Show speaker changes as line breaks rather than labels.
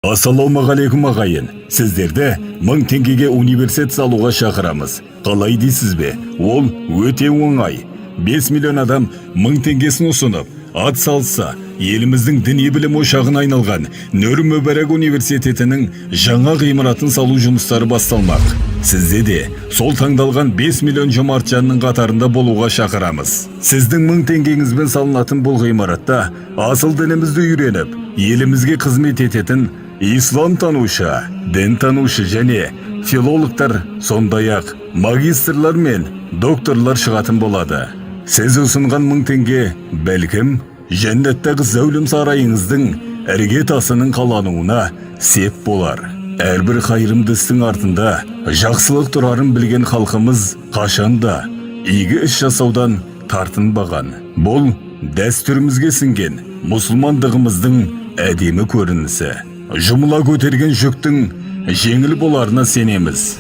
Ассалаумағалейкум, ағайын! Сіздерді 1000 теңгеге университет салуға шақырамыз. Қалай дейсіз бе? Ол өте оңай. 5 миллион адам 1000 теңгесін ұсынып, ат салса, еліміздің діни білім ошағына айналған Нұр Мүбәрак университетінің жаңа ғимаратын салу жұмыстары басталмақ. Сізде де сол таңдалған 5 миллион жомарт жанның қатарында болуға шақырамыз. Сіздің 1000 теңгеңізбен салынатын бұл ғимаратта асыл дінімізді үйреніп, елімізге қызмет ететін ислам танушы, дін танушы және филологтар, сондай-ақ магистрлар мен докторлар шығатын болады. Сіз ұсынған 1000 теңге бәлкім жәннаттағы зәулім сарайыңыздың ірге тасының қалануына сеп болар. Әрбір қайырымды істің артында жақсылық тұрарын білген халқымыз қашанда игі іс жасаудан тартынбаған. Бұл дәстүрімізге сіңген мұсылмандығымыздың әдемі көрінісі. Жұмыла көтерген жүктің жеңіл боларына сенеміз.